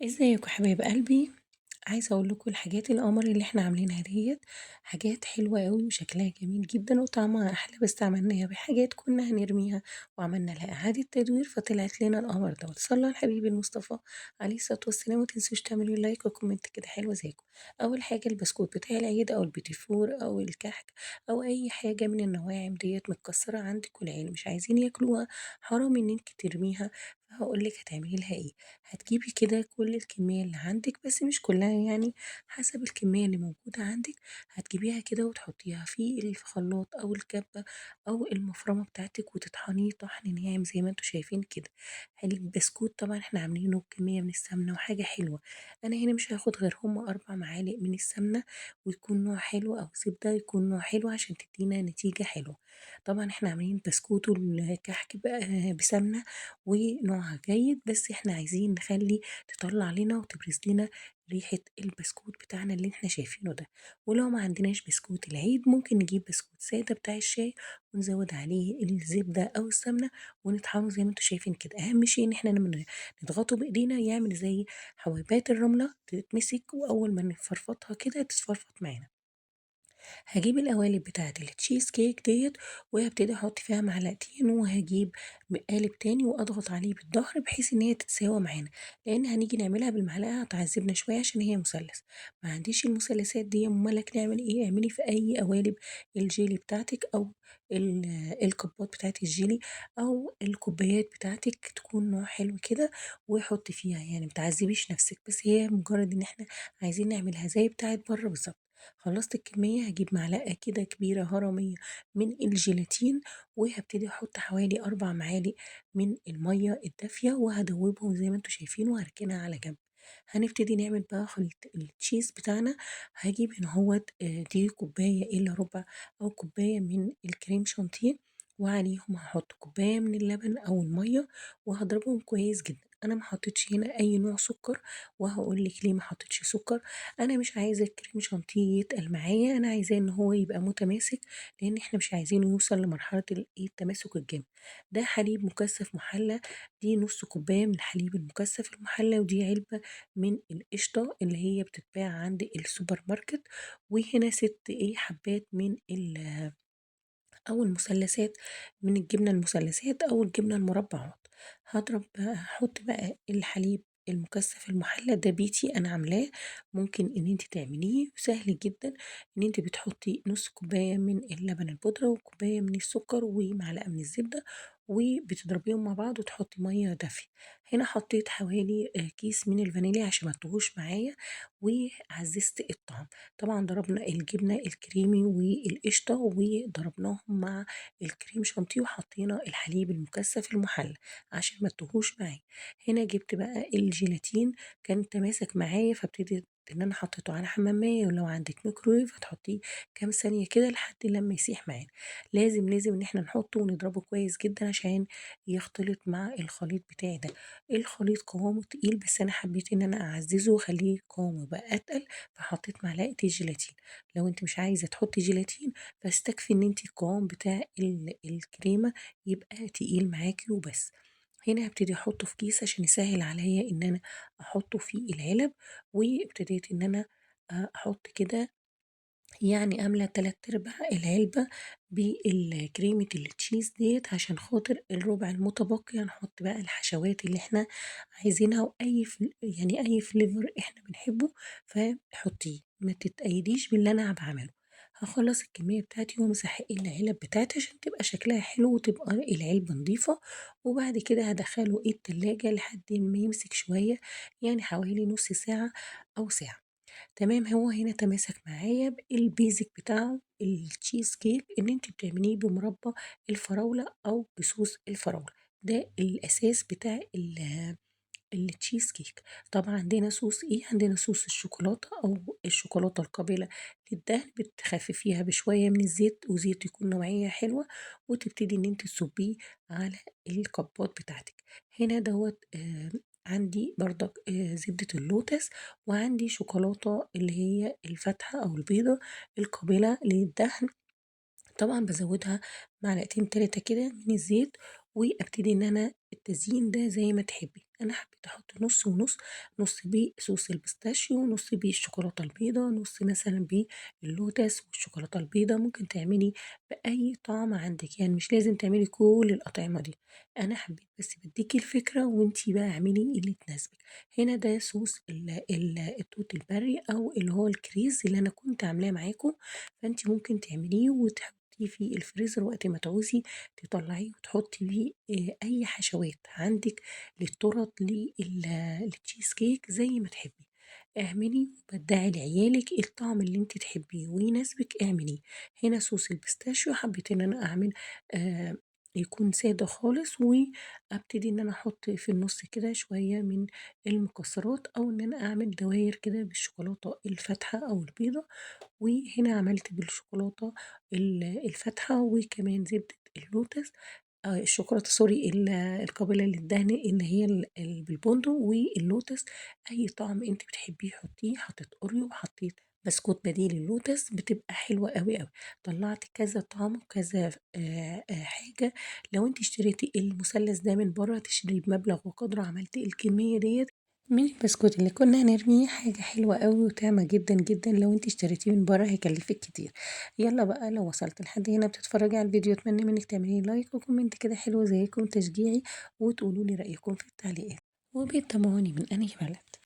ازيكم حبايب قلبي؟ عايزه اقول لكم الحاجات القمر اللي احنا عاملينها ديت حاجات حلوه قوي وشكلها جميل جدا وطعمها احلى، بس عملناها بحاجات كنا هنرميها وعملنا لها اعاده تدوير فطلعت لنا القمر دوت. صلى على الحبيب المصطفى عليه الصلاه والسلام، ومتنسوش تعملوا like و comment كده حلو زيكم. اول حاجه البسكوت بتاع العيد او البيتيفور او الكحك او اي حاجه من النواعم ديت متكسره عندك والعيال مش عايزين ياكلوها، حرام ان انت ترميها. فهقول لك هتعملي لها ايه. هتجيبي كده كل الكمية اللي عندك، بس مش كلها يعني، حسب الكمية اللي موجودة عندك هتجيبيها كده وتحطيها في الخلاط أو الكبة أو المفرمة بتاعتك وتطحنيه طحن ناعم زي ما انتوا شايفين كده. البسكوت طبعا احنا عاملينه بكمية من السمنة وحاجة حلوة. أنا هنا مش هاخد غير هما 4 معالق من السمنة، ويكون نوع حلو أو زبدة يكون نوع حلو عشان تدينا نتيجة حلوة. طبعا احنا عاملين بسكوت والكحك بقى بسمنة ونوعها جيد، بس احنا عايزين نخلي تطلع لنا وتبرز لنا ريحة البسكوت بتاعنا اللي احنا شايفينه ده. ولو ما عندناش بسكوت العيد ممكن نجيب بسكوت سادة بتاع الشاي ونزود عليه الزبدة أو السمنة ونطحنه زي ما انتوا شايفين كده. أهم شيء إن احنا لما نضغطه بإيدينا يعمل زي حبيبات الرملة تتمسك، وأول ما نفرفطها كده تتفرفط معانا. هجيب القوالب بتاعة التشيز كيك ديت وهبتدي احط فيها معلقتين، وهجيب قالب تاني واضغط عليه بالظهر بحيث ان هي تتساوى معانا، لان هنيجي نعملها بالمعلقه هتعذبنا شويه عشان هي مثلث. ما عنديش المثلثات دي يا ام ملك، نعمل ايه؟ اعملي في اي قوالب الجيلي بتاعتك او الكبات بتاعت الجيلي او الكوبايات بتاعتك تكون نوع حلو كده وحطي فيها، يعني ما تعذبيش نفسك، بس هي مجرد ان احنا عايزين نعملها زي بتاعت بره بالظبط. خلصت الكمية هجيب معلقة كده كبيرة هرمية من الجيلاتين، وهبتدي احط حوالي 4 معالق من المية الدافية وهدوبهم زي ما انتوا شايفين وهركنها على جنب. هنبتدي نعمل بقى خليط التشيز بتاعنا. هجيب هنا اهوت، دي كوباية إلا ربع أو كوباية من الكريم شانتيه، وعليهم هحط كوباية من اللبن أو المية وهضربهم كويس جدا. أنا ما حطيتش هنا أي نوع سكر، وهقول لك ليه ما حطيتش سكر. أنا مش عايزة الكريم شانتيه يتقل معايا، أنا عايزاه إن هو يبقى متماسك، لأن إحنا مش عايزينه يوصل لمرحلة التماسك الجامد. ده حليب مكثف محلى، دي نص كوباية من الحليب المكثف المحلى، ودي علبة من القشطة اللي هي بتتباع عند السوبر ماركت، وهنا 6 حبات من أو المثلثات من الجبنة المثلثات أو الجبنة المربعات. هحط بقى الحليب المكثف المحلى ده بيتي أنا عاملاه، ممكن إن انت تعمليه سهل جدا. إن انت بتحطي نص كوباية من اللبن البودرة وكوباية من السكر ومعلقة من الزبدة وبتضربيهم مع بعض وتحطي مية دافية. هنا حطيت حوالي كيس من الفانيليا عشان ما تتوهوش معايا وعززت الطعم. طبعا ضربنا الجبنة الكريمي والقشطة وضربناهم مع الكريم شانتيه وحطينا الحليب المكثف المحلى عشان ما تتوهوش معايا. هنا جبت بقى الجيلاتين كان تماسك معايا، فابتديت ان انا حطيته على حمام مية، ولو عندك ميكرويف هتحطيه كام ثانية كده لحد لما يسيح معانا. لازم ان احنا نحطه ونضربه كويس جدا عشان يختلط مع الخليط بتاعي ده. الخليط قوامه تقيل، بس انا حبيت ان انا اعززه واخليه قوامه بقى اتقل، فحطيت معلقة الجيلاتين. لو انت مش عايزة تحطي جيلاتين فاستكفي ان انت القوام بتاع الكريمة يبقى تقيل معاكي وبس. هنا هبتدي احطه في كيس عشان يسهل عليا ان انا احطه في العلب، وابتديت ان انا احط كده املى 3/4 العلبة بالكريمة التشيز ديت عشان خاطر الربع المتبقي هنحط بقى الحشوات اللي احنا عايزينها، واي اي flavor احنا بنحبه فحطيه، ما تتقيديش باللي انا بعمله. هخلص الكمية بتاعتي وامسح العلب بتاعتي عشان تبقى شكلها حلو وتبقى العلبة نظيفة، وبعد كده هدخله التلاجة لحد ما يمسك شوية، يعني حوالي نص ساعة أو ساعة. تمام. هو هنا تماسك معايا. ال basic بتاعه التشيز كيك ان انت بتعمليه بمربى الفراولة او بصوص الفراولة، ده الاساس بتاع التشيز كيك. طبعا عندنا صوص ايه؟ عندنا صوص الشوكولاتة او الشوكولاتة القابلة للدهن، بتخففيها بشوية من الزيت وزيت يكون نوعية حلوة، وتبتدي ان انت تصبيه على الكبات بتاعتك. هنا دوت، عندي برضك، زبدة اللوتس، وعندي شوكولاتة اللي هي الفاتحة أو البيضة القابلة للدهن، طبعا بزودها معلقتين 3 كده من الزيت، وابتدي ان انا التزيين ده زي ما تحبي. أنا حبيت أحط نص ونص، نص بصوص ال pistachio، نص بالشوكولاتة البيضا، نص مثلًا باللوتس والشوكولاتة البيضا. ممكن تعملي بأي طعم عندِك، يعني مش لازم تعملي كل الأطعمة دي. أنا حبيت بس باديكِ الفكرة وأنتِ بقى اعملي اللي تناسبِك. هنا ده صوص التوت البري أو اللي هو الكريز اللي أنا كنت عاملاه معاكم، فأنتِ ممكن تعمليه وتحطيه في الفريزر وقت ما تعوزي تطلعيه وتحطي بيه أي حشوات عندِك للتورت، للتشيز كيك، زي ما تحبي. اعملي وبدعي لعيالك الطعم اللي انت تحبيه ويناسبك اعمليه. هنا صوص ال pistachio حبيت ان انا اعمل يكون سادة خالص، وابتدي ان انا احط في النص كده شوية من المكسرات، او ان انا اعمل دواير كده بالشوكولاتة الفاتحة او البيضة. وهنا عملت بالشوكولاتة الفاتحة وكمان زبدة اللوتس، الشوكولاتة sorry القابلة للدهن اللي هي بالبندق واللوتس. أي طعم أنتِ بتحبيه حطيه. حطيت أوريو وحطيت بسكوت بديل اللوتس، بتبقى حلوة أوي أوي. طلعت كذا طعم وكذا حاجة. لو أنتِ اشتريتي المثلث ده من برا هتشتريه بمبلغ وقدره. عملت الكمية ديت من البسكوت اللي كنا هنرميه، حاجة حلوة أوي وطعمة جدا جدا. لو انتي اشتريتيه من برا هيكلفك كتير. يلا بقى، لو وصلت لحد هنا بتتفرجي على الفيديو، اتمنى منك تعملي like و comment كده حلو زيكم تشجيعي، وتقولوا لي رأيكم في التعليقات، وبتتابعوني من انهي بلد.